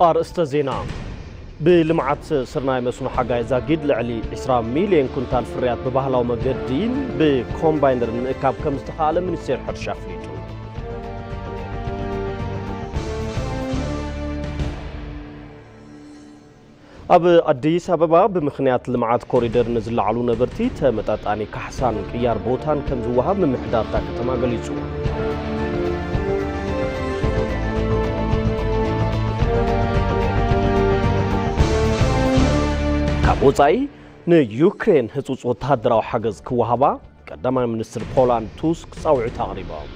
ኣርእስተ ዜና። ብልምዓት ስርናይ መስኖ ሓጋይ ዛጊድ ልዕሊ ዕስራ ሚልዮን ኩንታል ፍርያት ብባህላዊ መገዲ ብኮምባይነር ንምእካብ ከም ዝተኻእለ ሚኒስቴር ሕርሻ ኣፍሊጡ። ኣብ ኣዲስ ኣበባ ብምኽንያት ልምዓት ኮሪደር ንዝለዓሉ ነበርቲ ተመጣጣኒ ካሕሳን ቅያር ቦታን ከም ዝወሃብ ምምሕዳር እታ ከተማ ገሊጹ። ካብ ወጻኢ ንዩክሬን ህጹጽ ወተሃደራዊ ሓገዝ ክወሃባ ቀዳማይ ሚኒስትር ፖላንድ ቱስክ ጻውዒት ኣቕሪቦም።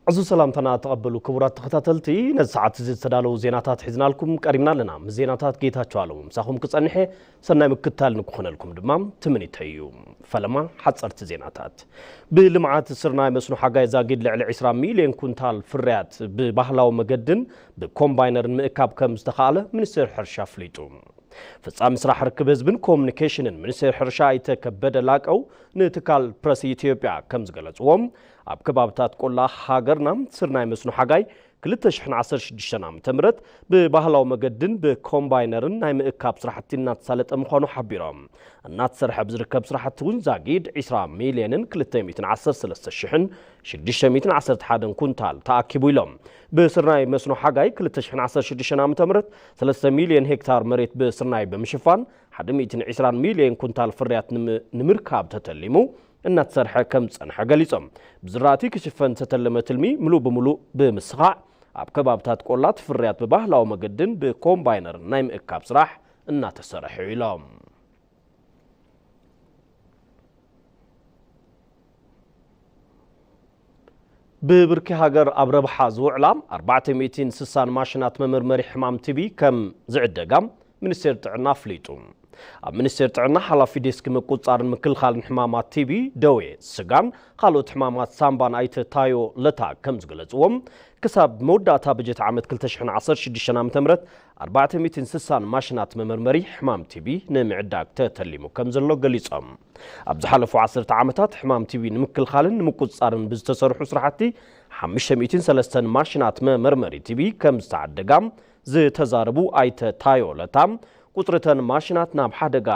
ዕዙዝ ሰላምታና ተቐበሉ ክቡራት ተኸታተልቲ፣ ነዚ ሰዓት እዚ ዝተዳለዉ ዜናታት ሒዝናልኩም ቀሪብና ኣለና። ምስ ዜናታት ጌታቸው ኣለሙ ምሳኹም ክጸንሐ ሰናይ ምክትታል ንክኾነልኩም ድማ ትምኒተይ እዩ። ፈለማ ሓጸርቲ ዜናታት። ብልምዓት ስርናይ መስኖ ሓጋይ ዛጊድ ልዕሊ ዕስራ ሚልዮን ኩንታል ፍርያት ብባህላዊ መገድን ብኮምባይነርን ምእካብ ከም ዝተኻእለ ሚኒስቴር ሕርሻ ኣፍሊጡ። ፈጻሚ ስራሕ ርክብ ህዝብን ኮሙኒኬሽንን ሚኒስቴር ሕርሻ ኣይተ ከበደ ላቀው ንትካል ፕረስ ኢትዮጵያ ከም ዝገለጽዎም፣ ኣብ ከባብታት ቆላ ሃገርና ስርናይ መስኖ ሓጋይ ክልተ ሽሕን ዓሰርተ ሽዱሽተን ዓመተ ምህረት ብባህላዊ መገድን ብኮምባይነርን ናይ ምእካብ ስራሕቲ እናተሳለጠ ምዃኑ ሓቢሮም። እናተሰርሐ ብዝርከብ ስራሕቲ እውን ዛጊድ ዕስራ ሚልዮንን ክልተ ሚእትን ዓሰርተ ሰለስተ ሽሕን ሽዱሽተ ሚእትን ዓሰርተ ሓደን ኩንታል ተኣኪቡ ኢሎም። ብስርናይ መስኖ ሓጋይ ክልተ ሽሕን ዓሰርተ ሽዱሽተን ዓመተ ምህረት ሰለስተ ሚልዮን ሄክታር መሬት ብስርናይ ብምሽፋን ሓደ ሚእትን ዕስራን ሚልዮን ኩንታል ፍርያት ንም-፣ ንምርካብ ተተሊሙ እናተሰርሐ ከም ዝጸንሐ ገሊጾም። ብዝራእቲ ክሽፈን ዝተተለመ ትልሚ ምሉእ ብምሉእ ብምስኻዕ ኣብ ከባብታት ቆላት ፍርያት ብባህላዊ መገድን ብኮምባይነር ናይ ምእካብ ስራሕ እናተሰርሐ እዩ ኢሎም። ብብርኪ ሃገር ኣብ ረብሓ ዝውዕላ ኣርባዕተ ሚእትን ስሳን ማሽናት መመርመሪ ሕማም ቲቢ ከም ዝዕደጋ ሚኒስቴር ጥዕና ኣፍሊጡ። ኣብ ሚኒስቴር ጥዕና ሓላፊ ዴስክ ምቁጽጻርን ምክልኻልን ሕማማት ቲቢ፣ ደዌ ስጋን ካልኦት ሕማማት ሳምባን ኣይተ ታዮ ለታ ከም ዝገለጽዎም፣ ክሳብ መወዳእታ በጀት ዓመት ክልተ ሽሕን ዓሰርተ ሽዱሽተን ዓመተ ምህረት ኣርባዕተ ሚእትን ስሳን ማሽናት መመርመሪ ሕማም ቲቢ ንምዕዳግ ተተሊሙ ከም ዘሎ ገሊጾም። ኣብ ዝሓለፉ ዓሰርተ ዓመታት ሕማም ቲቢ ንምክልኻልን ንምቁጽጻርን ብዝተሰርሑ ስራሕቲ ሓሙሽተ ሚእትን ሰለስተን ማሽናት መመርመሪ ቲቢ ከም ዝተዓደጋ ዝተዛረቡ ኣይተ ታዮ ለታ፣ ቁጽሪ እተን ማሽናት ናብ ሓደጋ፣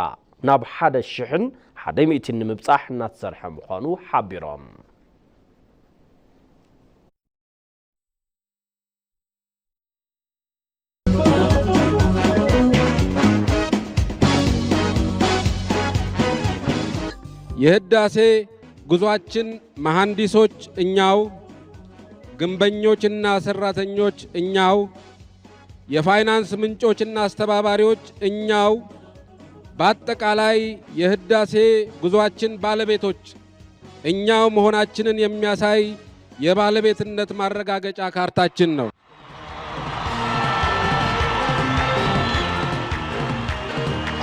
ናብ ሓደ ሽሕን ሓደ ሚእትን ንምብጻሕ እናተሰርሐ ምዃኑ ሓቢሮም። የህዳሴ ጉዟችን መሐንዲሶች እኛው፣ ግንበኞችና ሰራተኞች እኛው፣ የፋይናንስ ምንጮችና አስተባባሪዎች እኛው፣ በአጠቃላይ የህዳሴ ጉዟችን ባለቤቶች እኛው መሆናችንን የሚያሳይ የባለቤትነት ማረጋገጫ ካርታችን ነው።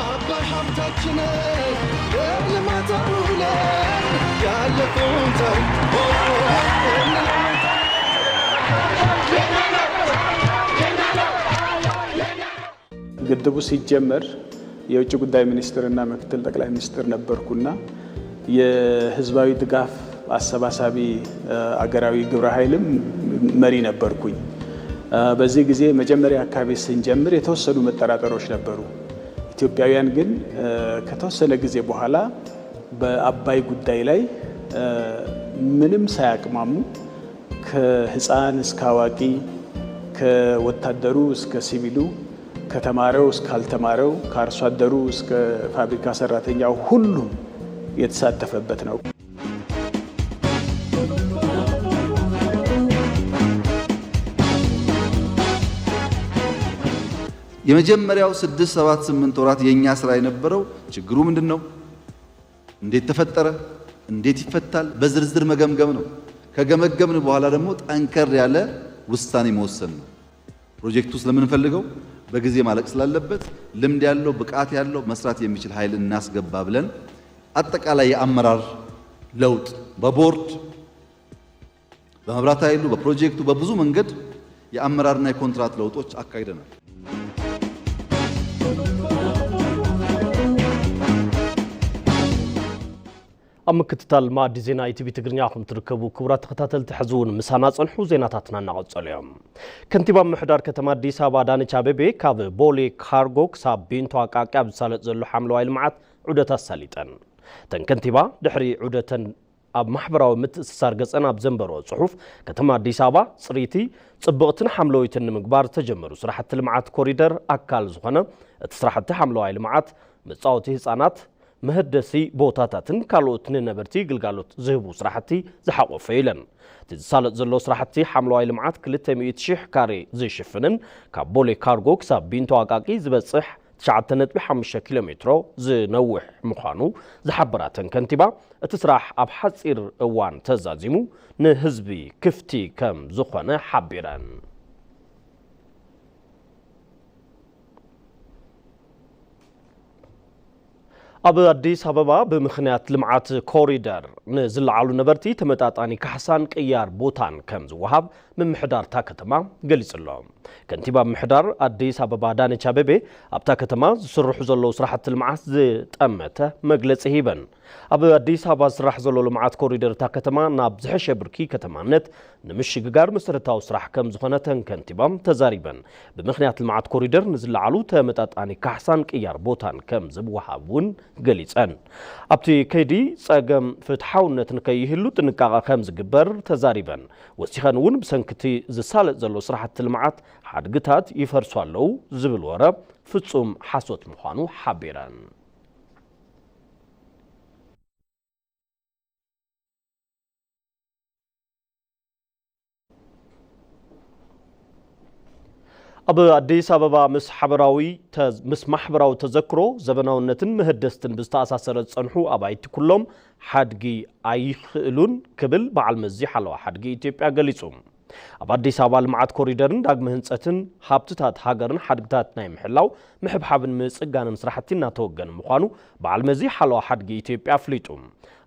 አባይ ሀብታችን በልማት አውለን ያለፈውን ታሪክ ግድቡ ሲጀመር የውጭ ጉዳይ ሚኒስትርና ምክትል ጠቅላይ ሚኒስትር ነበርኩና የህዝባዊ ድጋፍ አሰባሳቢ፣ እ፣ አገራዊ ግብረ ኃይልም መሪ ነበርኩኝ። እ፣ በዚህ ጊዜ መጀመሪያ አካባቢ ስንጀምር የተወሰኑ መጠራጠሮች ነበሩ። ኢትዮጵያውያን ግን፣ እ፣ ከተወሰነ ጊዜ በኋላ በአባይ ጉዳይ ላይ፣ እ፣ ምንም ሳያቅማሙ ከህፃን እስከ አዋቂ፣ ከወታደሩ እስከ ሲቪሉ፣ ከተማረው እስካልተማረው፣ ከአርሶ አደሩ እስከ ፋብሪካ ሰራተኛው ሁሉም የተሳተፈበት ነው። የመጀመሪያው ስድስት፣ ሰባት፣ ስምንት ወራት የኛ ስራ የነበረው ችግሩ ምንድን ነው? እንዴት ተፈጠረ? እንዴት ይፈታል? በዝርዝር መገምገም ነው። ከገመገምን በኋላ ደግሞ ጠንከር ያለ ውሳኔ መወሰን ነው። ፕሮጀክቱ ስለምንፈልገው በጊዜ ማለቅ ስላለበት ልምድ ያለው ብቃት ያለው መስራት የሚችል ኃይል እናስገባ ብለን አጠቃላይ የአመራር ለውጥ በቦርድ፣ በመብራት ኃይሉ፣ በፕሮጀክቱ፣ በብዙ መንገድ የአመራርና የኮንትራት ለውጦች አካሂደናል። ኣብ ምክትታል ማዕዲ ዜና ኢቲቪ ትግርኛ ኢኹም ትርከቡ። ክቡራት ተኸታተልቲ፣ ሕዚ እውን ምሳና ጸንሑ፣ ዜናታትና እናቐጸሉ እዮም። ከንቲባ ምምሕዳር ከተማ ኣዲስ ኣበባ ኣዳነች ኣቤቤ ካብ ቦሌ ካርጎ ክሳብ ቢንቶ ኣቃቂ ኣብ ዝሳለጥ ዘሎ ሓምለዋይ ልምዓት ዑደት ኣሳሊጠን። እተን ከንቲባ ድሕሪ ዑደተን ኣብ ማሕበራዊ ምትእስሳር ገጸን ኣብ ዘንበሮ ጽሑፍ፣ ከተማ ኣዲስ ኣበባ ጽርይቲ፣ ጽብቕትን ሓምለወይትን ንምግባር ዝተጀመሩ ስራሕቲ ልምዓት ኮሪደር ኣካል ዝኾነ እቲ ስራሕቲ ሓምለዋይ ልምዓት፣ መጻወቲ ህጻናት፣ መህደሲ ቦታታትን ካልኦት ንነበርቲ ግልጋሎት ዝህቡ ስራሕቲ ዝሓቖፈ ኢለን። እቲ ዝሳለጥ ዘሎ ስራሕቲ ሓምለዋይ ልምዓት ክልተ ሚእቲ ሺሕ ካሬ ዝሽፍንን ካብ ቦሌ ካርጎ ክሳብ ቢንቶ ኣቃቂ ዝበጽሕ ትሽዓተ ነጥቢ ሓሙሽተ ኪሎ ሜትሮ ዝነውሕ ምዃኑ ዝሓበራ እተን ከንቲባ፣ እቲ ስራሕ ኣብ ሓጺር እዋን ተዛዚሙ ንህዝቢ ክፍቲ ከም ዝኾነ ሓቢረን። ኣብ ኣዲስ ኣበባ ብምኽንያት ልምዓት ኮሪደር ንዝለዓሉ ነበርቲ ተመጣጣኒ ካሕሳን ቅያር ቦታን ከም ዝወሃብ ምምሕዳር እታ ከተማ ገሊጹ ኣሎ። ከንቲባ ምምሕዳር ኣዲስ ኣበባ ኣዳነች ኣቤቤ ኣብታ ከተማ ዝስርሑ ዘለዉ ስራሕቲ ልምዓት ዝጠመተ መግለጺ ሂበን። ኣብ ኣዲስ ኣበባ ዝስራሕ ዘሎ ልምዓት ኮሪደር እታ ከተማ ናብ ዝሐሸ ብርኪ ከተማነት ንምሽግጋር መሰረታዊ ስራሕ ከም ዝኾነ እተን ከንቲባ ተዛሪበን። ብምኽንያት ልምዓት ኮሪደር ንዝለዓሉ ተመጣጣኒ ካሕሳን ቅያር ቦታን ከም ዝወሃብ እውን ገሊጸን። ኣብቲ ከይዲ ጸገም ፍትሓውነት ንከይህሉ ጥንቃቐ ከም ዝግበር ተዛሪበን። ወሲኸን እውን ብሰንኪ እቲ ዝሳለጥ ዘሎ ስራሕቲ ልምዓት ሓድግታት ይፈርሱ ኣለዉ ዝብል ወረ ፍጹም ሓሶት ምዃኑ ሓቢረን። ኣብ ኣዲስ ኣበባ ምስ ሓበራዊ ተዝ-፣ ምስ ማሕበራዊ ተዘክሮ፣ ዘበናውነትን መህደስትን ብዝተኣሳሰረ ዝጸንሑ ኣባይቲ ኩሎም ሓድጊ ኣይኽእሉን ክብል በዓል መዚ ሓለዋ ሓድጊ ኢትዮጵያ ገሊጹ። ኣብ ኣዲስ ኣበባ ልምዓት ኮሪደርን ዳግመ ህንጸትን ሃብትታት ሃገርን ሓድግታት ናይ ምሕላው፣ ምሕብሓብን ምጽጋንን ስራሕቲ እናተወገነ ምዃኑ በዓል መዚ ሓለዋ ሓድጊ ኢትዮጵያ ኣፍሊጡ።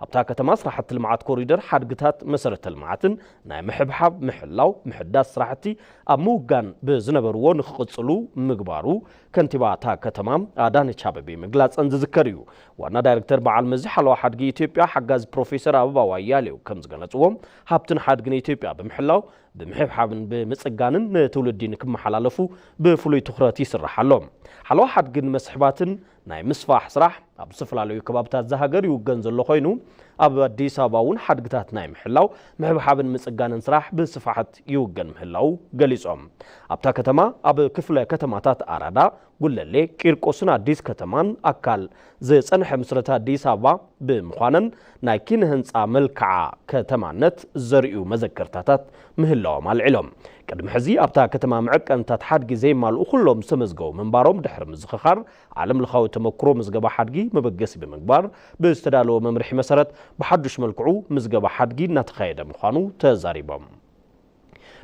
ኣብታ ከተማ ስራሕቲ ልምዓት ኮሪደር ሓድግታት መሰረተ ልምዓትን ናይ ምሕብሓብ፣ ምሕላው፣ ምሕዳስ ስራሕቲ ኣብ ምውጋን ብዝነበርዎ ንክቕጽሉ ምግባሩ ከንቲባ እታ ከተማ ኣዳነች ኣቤቤ ምግላጸን ዝዝከር እዩ። ዋና ዳይሬክተር በዓል መዚ ሓለዋ ሓድጊ ኢትዮጵያ ሓጋዚ ፕሮፌሰር ኣበባው ኣያሌው ከም ዝገለጽዎ፣ ሃብትን ሓድግን ኢትዮጵያ ብምሕላው፣ ብምሕብሓብን ብምጽጋንን ንትውልዲ ንክመሓላለፉ ብፍሉይ ትኹረት ይስራሕ ኣሎ። ሓለዋ ሓድግን መስሕባትን ናይ ምስፋሕ ስራሕ ኣብ ዝተፈላለዩ ከባብታት እዛ ሃገር ይውገን ዘሎ ኮይኑ፣ ኣብ ኣዲስ ኣበባ እውን ሓድግታት ናይ ምሕላው፣ ምሕብሓብን ምጽጋንን ስራሕ ብስፋሕት ይውገን ምህላው ገሊጾም። ኣብታ ከተማ ኣብ ክፍለ ከተማታት ኣራዳ፣ ጉለሌ፣ ቂርቆስን ኣዲስ ከተማን ኣካል ዝጸንሐ ምስረታ ኣዲስ ኣበባ ብምዃነን ናይ ኪነ ህንጻ መልክዓ ከተማነት ዘርእዩ መዘከርታታት ምህላዎም ኣልዒሎም። ቅድሚ ሕዚ ኣብታ ከተማ መዐቀንታት ሓድጊ ዘየማልኡ ኩሎም ዝተመዝገቡ ምንባሮም ድሕሪ ምዝኽኻር፣ ዓለም ለኻዊ ተመክሮ ምዝገባ ሓድጊ መበገሲ ብምግባር ብዝተዳለወ መምርሒ መሰረት ብሓዱሽ መልክዑ ምዝገባ ሓድጊ እናተኻየደ ምዃኑ ተዛሪቦም።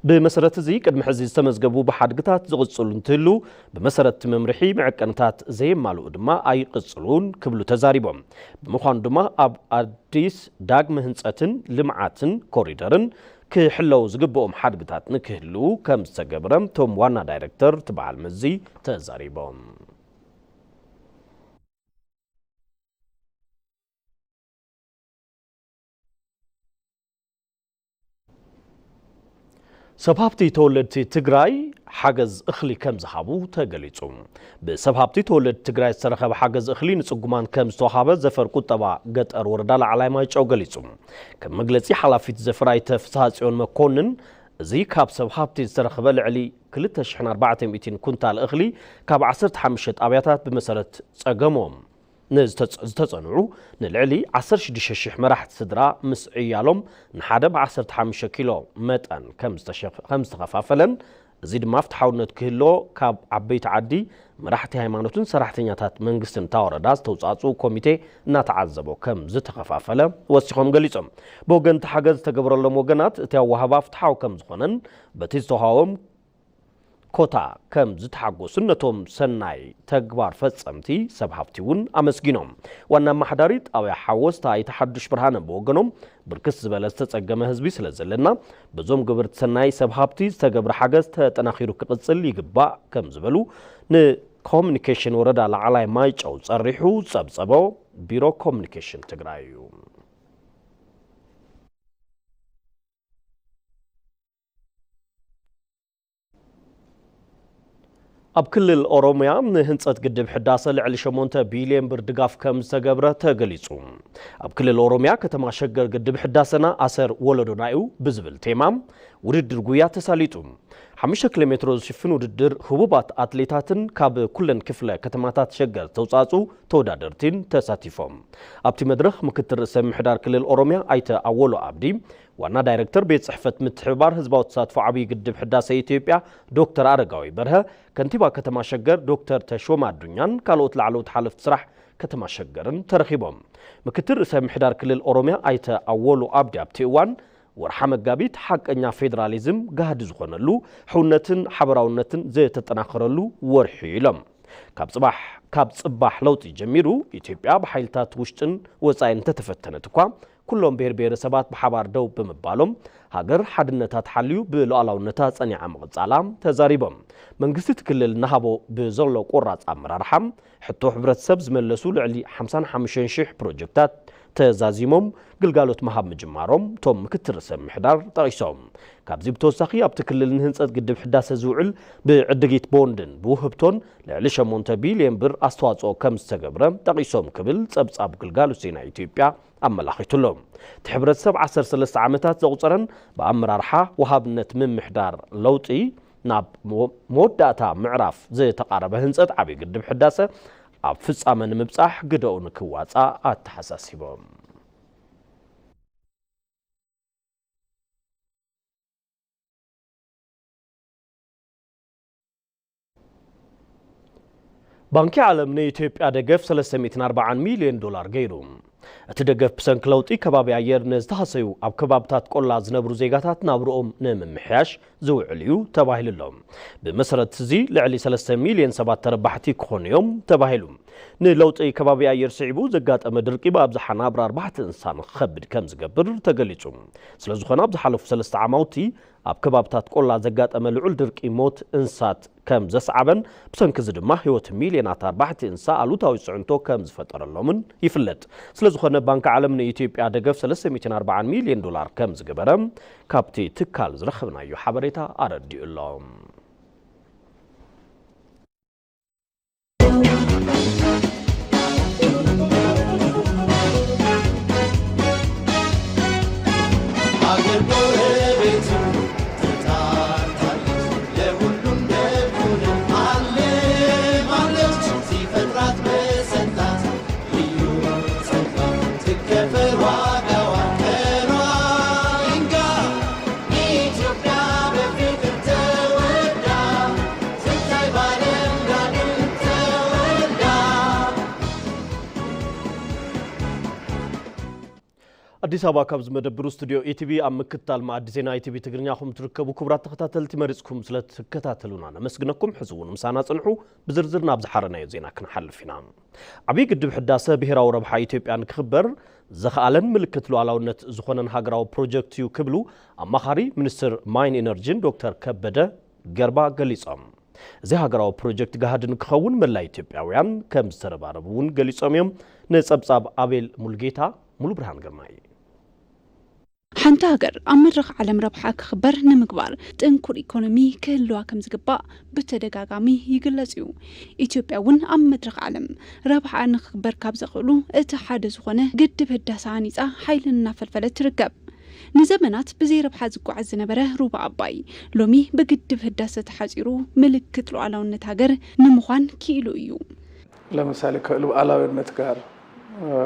ብመሰረት እዚ ቅድሚ ሕዚ ዝተመዝገቡ ብሓድግታት ዝቕጽሉ እንትህሉ፣ ብመሰረት እቲ መምርሒ መዐቀንታት ዘየማልኡ ድማ ኣይቕጽሉን ክብሉ ተዛሪቦም። ብምዃኑ ድማ ኣብ ኣዲስ ዳግመ ህንጸትን ልምዓትን ኮሪደርን ክሕለው ዝግብኦም ሓድግታት ንክህልዉ ከም ዝተገብረ እቶም ዋና ዳይሬክተር እቲ በዓል መዚ ተዛሪቦም። ሰብ ሃብቲ ተወለድቲ ትግራይ ሓገዝ እኽሊ ከም ዝሃቡ ተገሊጹ። ብሰብ ሃብቲ ተወለድቲ ትግራይ ዝተረኸበ ሓገዝ እኽሊ ንጽጉማን ከም ዝተዋሃበ ዘፈር ቁጠባ ገጠር ወረዳ ላዕላይ ማይጨው ገሊጹ። ከም መግለጺ ሓላፊት ዘፈር ኣይተ ፍስሃጽዮን መኮንን፣ እዚ ካብ ሰብ ሃብቲ ዝተረኸበ ልዕሊ ክልተ ሽሕን ኣርባዕተ ሚእትን ኩንታል እኽሊ ካብ ዓሰርተ ሓሙሽተ ጣብያታት ብመሰረት ጸገሞም ንዝተጸ-፣ ዝተጸንዑ ንልዕሊ ዓሰርተ ሽዱሽተ ሽሕ መራሕቲ ስድራ ምስ ዕያሎም ንሓደ ብ ዓሰርተ ሓሙሽተ ኪሎ መጠን ከም ዝተሸፈ-፣ ከም ዝተኸፋፈለን፣ እዚ ድማ ፍትሓውነት ክህልዎ ካብ ዓበይቲ ዓዲ፣ መራሕቲ ሃይማኖትን ሰራሕተኛታት መንግስትን እታ ወረዳ ዝተውጻጽኡ ኮሚቴ እናተዓዘቦ ከም ዝተኸፋፈለ ወሲኾም ገሊጾም። ብወገን እቲ ሓገዝ ዝተገበረሎም ወገናት እቲ ኣወሃባ ፍትሓዊ ከም ዝኾነን በቲ ዝተዋሃቦም ኮታ ከም ዝተሓጎሱን ነቶም ሰናይ ተግባር ፈጸምቲ ሰብ ሃፍቲ እውን ኣመስጊኖም። ዋና ኣመሓዳሪ ጣብያ ሓወስታ ኣይተ ሓዱሽ ብርሃነ ብወገኖም፣ ብርክት ዝበለ ዝተጸገመ ህዝቢ ስለ ዘለና፣ በዞም ገበርቲ ሰናይ ሰብ ሃፍቲ ዝተገብረ ሓገዝ ተጠናኺሩ ክቕጽል ይግባእ ከም ዝበሉ ንኮሙኒኬሽን ወረዳ ላዕላይ ማይጨው ጸሪሑ ጸብጸቦ ቢሮ ኮሙኒኬሽን ትግራይ እዩ። ኣብ ክልል ኦሮሚያ ንህንጸት ግድብ ሕዳሰ ልዕሊ ሸሞንተ ቢልዮን ብር ድጋፍ ከም ዝተገብረ ተገሊጹ። ኣብ ክልል ኦሮሚያ ከተማ ሸገር ግድብ ሕዳሰና ኣሰር ወለዶና እዩ ብዝብል ቴማ ውድድር ጉያ ተሳሊጡ። ሓሙሽተ ኪሎ ሜትሮ ዝሽፍን ውድድር ህቡባት ኣትሌታትን ካብ ኩለን ክፍለ ከተማታት ሸገር ዝተውጻጹ ተወዳደርቲን ተሳቲፎም። ኣብቲ መድረኽ ምክትል ርእሰ ምምሕዳር ክልል ኦሮሚያ ኣይተ ኣወሉ ኣብዲ፣ ዋና ዳይሬክተር ቤት ጽሕፈት ምትሕብባር ህዝባዊ ተሳትፎ ዓብዪ ግድብ ሕዳሰ ኢትዮጵያ ዶክተር ኣረጋዊ በርሀ፣ ከንቲባ ከተማ ሸገር ዶክተር ተሾመ ኣዱኛን ካልኦት ላዕለዎት ሓለፍቲ ስራሕ ከተማ ሸገርን ተረኺቦም። ምክትል ርእሰ ምምሕዳር ክልል ኦሮሚያ ኣይተ ኣወሉ ኣብዲ ኣብቲ እዋን፣ ወርሓ መጋቢት ሓቀኛ ፌደራሊዝም ጋህዲ ዝኾነሉ፣ ሕውነትን ሓበራውነትን ዝተጠናኸረሉ ወርሒ እዩ ኢሎም። ካብ ጽባሕ ካብ ጽባሕ ለውጢ ጀሚሩ ኢትዮጵያ ብሓይልታት ውሽጥን ወጻኢን እንተተፈተነት እኳ፣ ኩሎም ብሔር ብሔረሰባት ብሓባር ደው ብምባሎም፣ ሃገር ሓድነታ ተሓልዩ ብሉዓላውነታ ጸኒዓ ምቕጻላ ተዛሪቦም። መንግስቲ እቲ ክልል እናሃቦ ብዘሎ ቆራጽ ኣመራርሓ፣ ሕቶ ሕብረተሰብ ዝመለሱ ልዕሊ ሓምሳን ሓሙሽተን ሽሕ ፕሮጀክታት ተዛዚሞም ግልጋሎት ምሃብ ምጅማሮም እቶም ምክትል ርእሰ ምምሕዳር ጠቒሶም። ካብዚ ብተወሳኺ ኣብቲ ክልል ንህንጸት ግድብ ሕዳሰ ዝውዕል ብዕድጊት ቦንድን ብውህብቶን ልዕሊ ሸሞንተ ቢልዮን ብር ኣስተዋጽኦ ከም ዝተገብረ ጠቒሶም ክብል ጸብጻብ ግልጋሎት ዜና ኢትዮጵያ ኣመላኺቱ ኣሎ። እቲ ሕብረተሰብ ዓሰርተ ሰለስተ ዓመታት ዘቑጸረን ብኣመራርሓ ወሃብነት ምምሕዳር ለውጢ ናብ መወ-፣ መወዳእታ ምዕራፍ ዝተቓረበ ህንጸት ዓብዪ ግድብ ሕዳሰ ኣብ ፍጻመ ንምብጻሕ ግደኡ ንክዋጻእ ኣተሓሳሲቦም። ባንኪ ዓለም ንኢትዮጵያ ደገፍ ሰለስተ ሚእትን ኣርባዓን ሚልዮን ዶላር ገይሩ። እቲ ደገፍ ብሰንኪ ለውጢ ከባቢ ኣየር ንዝተሃሰዩ ኣብ ከባብታት ቆላ ዝነብሩ ዜጋታት ናብርኦም ንምምሕያሽ ዝውዕል እዩ ተባሂሉ ኣሎ። ብመሰረት እዚ ልዕሊ ሰለስተ ሚልዮን ሰባት ተረባሕቲ ክኾኑ እዮም ተባሂሉ። ንለውጢ ከባቢ ኣየር ስዒቡ ዘጋጠመ ድርቂ ብኣብዝሓ ናብራ ኣርባሕቲ እንስሳ ንክኸብድ ከም ዝገብር ተገሊጹ። ስለ ዝኾነ ኣብ ዝሓለፉ ሰለስተ ዓማውቲ ኣብ ከባብታት ቆላ ዘጋጠመ ልዑል ድርቂ ሞት እንስሳት ከም ዘስዓበን ብሰንኪ እዚ ድማ ህይወት ሚልዮናት ኣርባሕቲ እንስሳ ኣሉታዊ ጽዕንቶ ከም ዝፈጠረሎምን ይፍለጥ። ስለ ዝኾነ ባንኪ ዓለም ንኢትዮጵያ ደገፍ ሰለስተ ሚእትን ኣርባዓን ሚልዮን ዶላር ከም ዝገበረ ካብቲ ትካል ዝረኸብናዮ ሓበሬታ ኣረዲኡ ኣሎ። ኣዲስ ኣበባ ካብ ዝመደብሩ ስቱዲዮ ኢቲቪ ኣብ ምክትታል መኣዲ ዜና ኢቲቪ ትግርኛ ኹም ትርከቡ ክቡራት ተኸታተልቲ፣ መሪጽኩም ስለ ትከታተሉና ነመስግነኩም። ሕዚ እውን ምሳና ጽንሑ። ብዝርዝር ናብ ዝሓረናዮ ዜና ክንሓልፍ ኢና። ዓብዪ ግድብ ሕዳሰ ብሄራዊ ረብሓ ኢትዮጵያ ንክኽበር ዘኽኣለን ምልክት ሉዓላውነት ዝኾነን ሃገራዊ ፕሮጀክት እዩ ክብሉ ኣማኻሪ ሚኒስትር ማይን ኢነርጂን ዶክተር ከበደ ገርባ ገሊጾም። እዚ ሃገራዊ ፕሮጀክት ጋህዲ ንክኸውን መላ ኢትዮጵያውያን ከም ዝተረባረቡ እውን ገሊጾም እዮም። ንጸብጻብ ኣቤል ሙልጌታ፣ ሙሉ ብርሃን ግርማይ። ሓንቲ ሃገር ኣብ መድረኽ ዓለም ረብሓ ክኽበር ንምግባር ጥንኩር ኢኮኖሚ ክህልዋ ከም ዝግባእ ብተደጋጋሚ ይግለጽ እዩ። ኢትዮጵያ እውን ኣብ መድረኽ ዓለም ረብሓ ንክኽበር ካብ ዘኽእሉ እቲ ሓደ ዝኾነ ግድብ ህዳሰ ሃኒጻ ሓይሊ እናፈልፈለት ትርከብ። ንዘመናት ብዘይ ረብሓ ዝጓዓዝ ዝነበረ ሩባ ኣባይ ሎሚ ብግድብ ህዳሰ ተሓጺሩ ምልክት ሉዓላውነት ሃገር ንምዃን ክኢሉ እዩ። ለምሳሌ ከሉዓላዊነት ጋር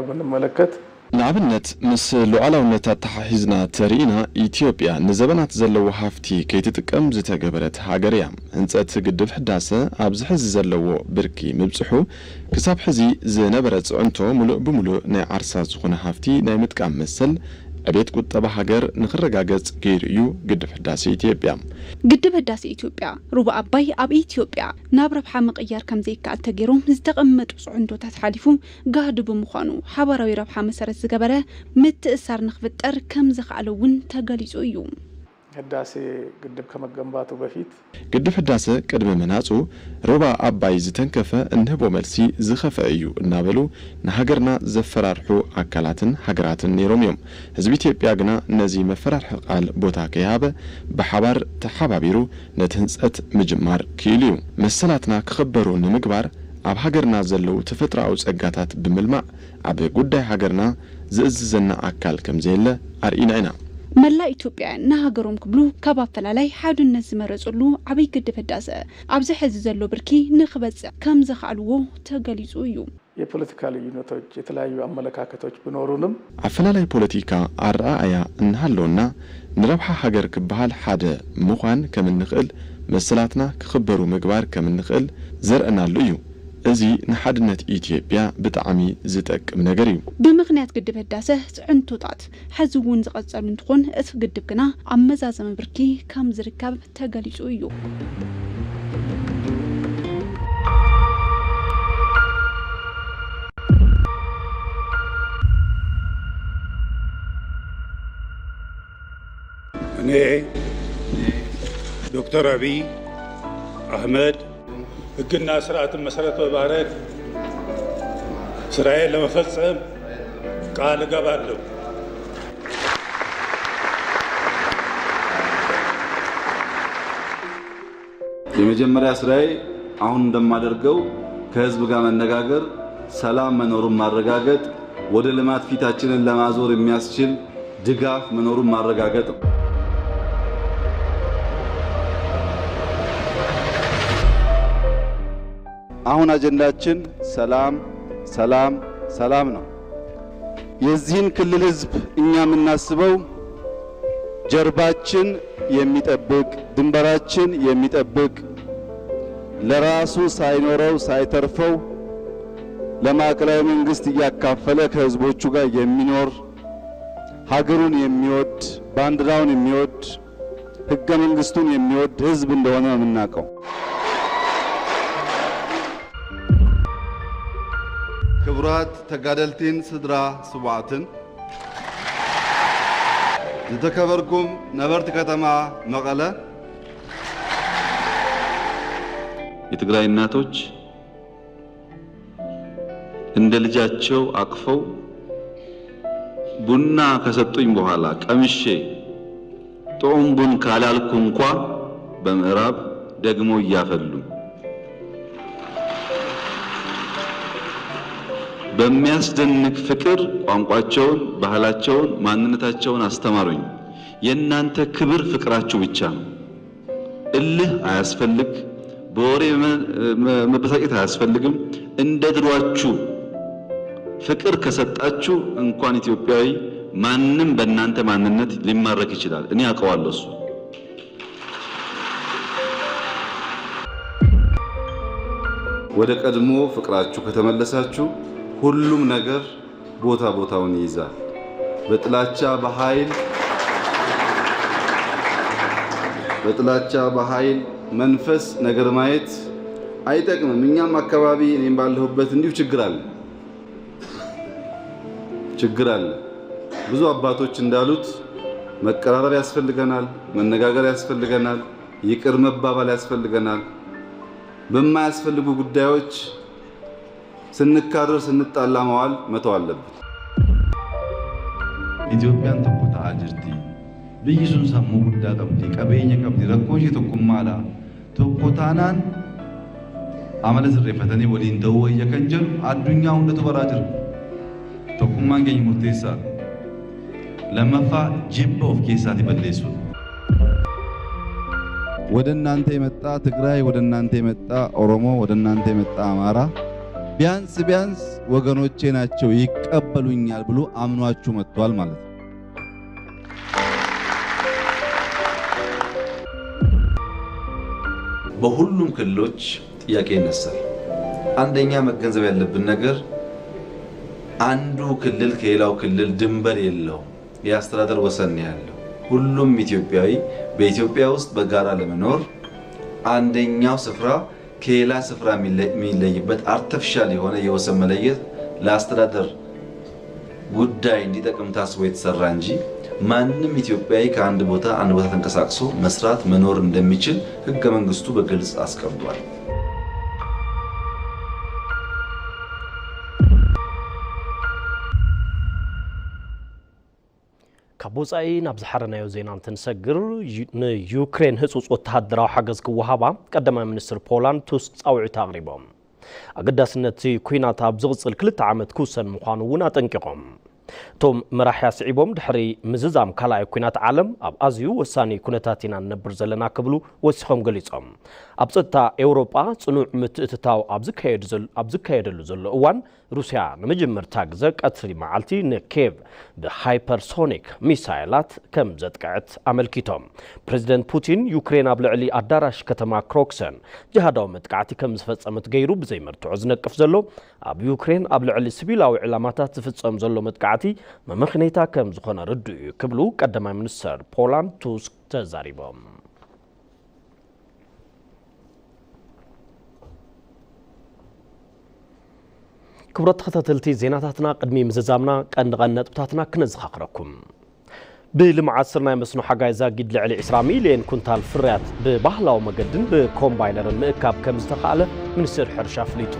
ብንመለከት ንኣብነት ምስ ሉዓላውነት ኣተሓሒዝና ተሪኢና ኢትዮጵያ ንዘበናት ዘለዎ ሃፍቲ ከይትጥቀም ዝተገበረት ሃገር እያ። ህንፀት ግድብ ሕዳሰ ኣብዚ ሕዚ ዘለዎ ብርኪ ምብፅሑ ክሳብ ሕዚ ዝነበረ ፅዕንቶ ሙሉእ ብሙሉእ ናይ ዓርሳ ዝኾነ ሃፍቲ ናይ ምጥቃም መሰል ዕቤት ቁጠባ ሃገር ንኽረጋገጽ ገይሩ እዩ ግድብ ህዳሴ ኢትዮጵያ። ግድብ ህዳሴ ኢትዮጵያ ሩባ ኣባይ ኣብ ኢትዮጵያ ናብ ረብሓ ምቕያር ከም ዘይከኣል ተገይሮም ዝተቐመጡ ጽዕንቶታት ሓሊፉ ጋህዲ ብምዃኑ ሓባራዊ ረብሓ መሰረት ዝገበረ ምትእሳር ንኽፍጠር ከም ዘኽኣለ እውን ተገሊጹ እዩ። ህዳሴ ግድብ ከመገንባቱ በፊት ግድብ ህዳሰ ቅድሚ ምህናጹ ሩባ ኣባይ ዝተንከፈ እንህቦ መልሲ ዝኸፍአ እዩ እናበሉ ንሃገርና ዘፈራርሑ ኣካላትን ሃገራትን ነይሮም እዮም። ህዝቢ ኢትዮጵያ ግና ነዚ መፈራርሒ ቃል ቦታ ከይሃበ ብሓባር ተሓባቢሩ ነቲ ህንጸት ምጅማር ክኢሉ እዩ። መሰላትና ክኽበሩ ንምግባር ኣብ ሃገርና ዘለዉ ተፈጥሮኣዊ ጸጋታት ብምልማዕ ኣብ ጉዳይ ሃገርና ዝእዝዘና ኣካል ከምዘየለ ኣርኢና ኢና። መላእ ኢትዮጵያውያን ንሃገሮም ክብሉ ካብ ኣፈላላይ ሓድነት ዝመረፅሉ ዓብይ ግድብ ህዳሰ ኣብዚ ሕዚ ዘሎ ብርኪ ንክበፅሕ ከም ዘኽኣልዎ ተገሊፁ እዩ። የፖለቲካ ልዩነቶች፣ የተለያዩ አመለካከቶች ቢኖሩንም ኣፈላላይ ፖለቲካ ኣረኣእያ እንሃለወና ንረብሓ ሃገር ክበሃል ሓደ ምዃን ከም እንኽእል መሰላትና ክኽበሩ ምግባር ከም እንኽእል ዘርእናሉ እዩ። እዚ ንሓድነት ኢትዮጵያ ብጣዕሚ ዝጠቅም ነገር እዩ። ብምኽንያት ግድብ ህዳሰ ፅዕንቶታት ሐዚ እውን ዝቐፀሉ እንትኾን እቲ ግድብ ግና ኣብ መዛዘሚ ብርኪ ከም ዝርከብ ተገሊፁ እዩ። እኔ ዶክተር አብይ አህመድ ሕግና ስርዓትን መሰረት በማድረግ ስራዬን ለመፈጸም ቃል እገባለሁ። የመጀመሪያ ስራዬ አሁን እንደማደርገው ከህዝብ ጋር መነጋገር፣ ሰላም መኖሩን ማረጋገጥ፣ ወደ ልማት ፊታችንን ለማዞር የሚያስችል ድጋፍ መኖሩን ማረጋገጥ ነው። አሁን አጀንዳችን ሰላም፣ ሰላም፣ ሰላም ነው። የዚህን ክልል ህዝብ እኛ የምናስበው ጀርባችን የሚጠብቅ፣ ድንበራችን የሚጠብቅ፣ ለራሱ ሳይኖረው ሳይተርፈው ለማዕከላዊ መንግስት እያካፈለ ከህዝቦቹ ጋር የሚኖር፣ ሀገሩን የሚወድ፣ ባንዲራውን የሚወድ፣ ህገ መንግስቱን የሚወድ ህዝብ እንደሆነ ነው የምናውቀው። ክቡራት ተጋደልቲን ስድራ ስዋእትን፣ ዝተከበርኩም ነበርቲ ከተማ መቐለ፣ የትግራይ እናቶች እንደ ልጃቸው አቅፈው ቡና ከሰጡኝ በኋላ ቀምሼ ጥዑም ቡን ካላልኩ እንኳ በምዕራብ ደግሞ እያፈሉ በሚያስደንቅ ፍቅር ቋንቋቸውን፣ ባህላቸውን፣ ማንነታቸውን አስተማሩኝ። የእናንተ ክብር ፍቅራችሁ ብቻ ነው። እልህ አያስፈልግ፣ በወሬ መ- መ- መበሳጨት አያስፈልግም። እንደ ድሯችሁ ፍቅር ከሰጣችሁ እንኳን ኢትዮጵያዊ ማንም በእናንተ ማንነት ሊማረክ ይችላል። እኔ አውቀዋለሁ እሱ። ወደ ቀድሞ ፍቅራችሁ ከተመለሳችሁ ሁሉም ነገር ቦታ ቦታውን ይይዛል። በጥላቻ በኃይል በጥላቻ በኃይል መንፈስ ነገር ማየት አይጠቅምም። እኛም አካባቢ እኔም ባለሁበት እንዲሁ ችግር አለ ችግር አለ። ብዙ አባቶች እንዳሉት መቀራረብ ያስፈልገናል፣ መነጋገር ያስፈልገናል፣ ይቅር መባባል ያስፈልገናል። በማያስፈልጉ ጉዳዮች ስንካረር ስንጣላ መዋል መተው አለብን። Itoophiyaan tokko ta'aa jirti. Biyyi sun sammuu guddaa qabdi, qabeenya qabdi, rakkoo ishee tokkummaadha. Tokko taanaan amala sirreeffatanii waliin ta'uu wayya kan jedhu addunyaa hundatu baraa jira. Tokkummaan keenya murteessaadha. Lammaffaa jibba of keessaatii balleessuudha. ወደ እናንተ የመጣ ትግራይ፣ ወደ እናንተ የመጣ ኦሮሞ፣ ወደ እናንተ የመጣ አማራ ቢያንስ ቢያንስ ወገኖቼ ናቸው ይቀበሉኛል ብሎ አምኗችሁ መጥቷል ማለት ነው። በሁሉም ክልሎች ጥያቄ ይነሳል። አንደኛ መገንዘብ ያለብን ነገር አንዱ ክልል ከሌላው ክልል ድንበር የለውም። የአስተዳደር ወሰን ነው ያለው። ሁሉም ኢትዮጵያዊ በኢትዮጵያ ውስጥ በጋራ ለመኖር አንደኛው ስፍራ ከሌላ ስፍራ የሚለ- የሚለይበት አርቲፊሻል የሆነ የወሰን መለየት ለአስተዳደር ጉዳይ እንዲጠቅም ታስቦ የተሰራ እንጂ ማንም ኢትዮጵያዊ ከአንድ ቦታ አንድ ቦታ ተንቀሳቅሶ መስራት መኖር እንደሚችል ህገ መንግስቱ በግልጽ አስቀምጧል። ካብ ወፃኢ ናብ ዝሓረናዮ ዜና እንትንሰግር፣ ዩ- ንዩክሬን ህፁፅ ወተሃደራዊ ሓገዝ ክወሃባ ቀዳማይ ሚኒስትር ፖላንድ ቱስክ ፃውዒት ኣቕሪቦም። ኣገዳስነት እቲ ኲናት ኣብ ዝቕፅል ክልተ ዓመት ክውሰን ምዃኑ እውን ኣጠንቂቖም። እቶም መራሒ ኣስዒቦም፣ ድሕሪ ምዝዛም ካልኣይ ኲናት ዓለም ኣብ ኣዝዩ ወሳኒ ኩነታት ኢና ንነብር ዘለና ክብሉ ወሲኾም ገሊጾም። ኣብ ጸጥታ ኤውሮጳ ጽኑዕ ምትእትታው ኣብ ዝካየድ ዘል- ኣብ ዝካየደሉ ዘሎ እዋን፣ ሩስያ ንመጀመርታ ግዘ ቀትሪ መዓልቲ ንኬቭ ብሃይፐርሶኒክ ሚሳይላት ከም ዘጥቅዐት ኣመልኪቶም። ፕሬዚደንት ፑቲን፣ ዩክሬን ኣብ ልዕሊ ኣዳራሽ ከተማ ክሮክሰን ጅሃዳዊ መጥቃዕቲ ከም ዝፈጸመት ገይሩ ብዘይመርትዖ ዝነቅፍ ዘሎ፣ ኣብ ዩክሬን ኣብ ልዕሊ ሲቪላዊ ዕላማታት ዝፍጸም ዘሎ መጥቃዕቲ መመኽነይታ ከም ዝኾነ ርዱእ እዩ ክብሉ ቀዳማይ ሚኒስተር ፖላንድ ቱስክ ተዛሪቦም። ክቡራት ተኸታተልቲ ዜናታትና፣ ቅድሚ ምዝዛምና ቀንዲ ቀንዲ ነጥብታትና ክነዘኻኽረኩም። ብልምዓት ስርናይ መስኖ ሓጋይ ዛጊድ ልዕሊ ዕስራ ሚልዮን ኩንታል ፍርያት ብባህላዊ መገድን ብኮምባይነርን ምእካብ ከም ዝተኻእለ ሚኒስቴር ሕርሻ ኣፍሊጡ።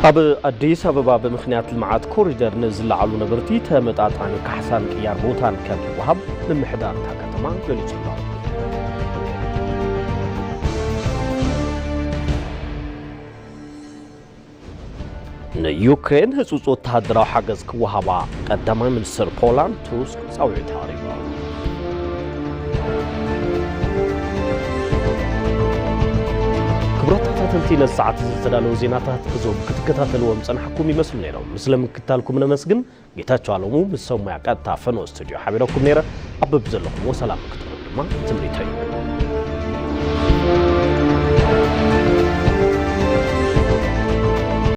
ኣብ ኣዲስ ኣበባ ብምኽንያት ልምዓት ኮሪደር ንዝለዓሉ ነበርቲ ተመጣጣኒ ካሕሳን ቅያር ቦታን ከም ዝወሃብ ምምሕዳር እታ ከተማ ገሊጹ ኣሎ። ንዩክሬን ህጹጽ ወተሃደራዊ ሓገዝ ክወሃባ ቀዳማይ ሚኒስትር ፖላንድ ቱስክ ጻውዒት ኣቕሪቡ። ክቡራት ተኸታተልቲ፣ ነዚ ሰዓት እዚ ዝተዳለዉ ዜናታት እዞም ክትከታተልዎም ጸናሕኩም ይመስሉ ነይሮም። ምስለ ምክትታልኩም ነመስግን። ጌታቸው ኣለሙ ምስ ሰብ ሞያ ቀጥታ ፈኖ ስቱዲዮ ሓቢረኩም ነይረ። ኣብ በብዘለኹምዎ ሰላም ክትረኽቡ ድማ ትምኒተይ እዩ።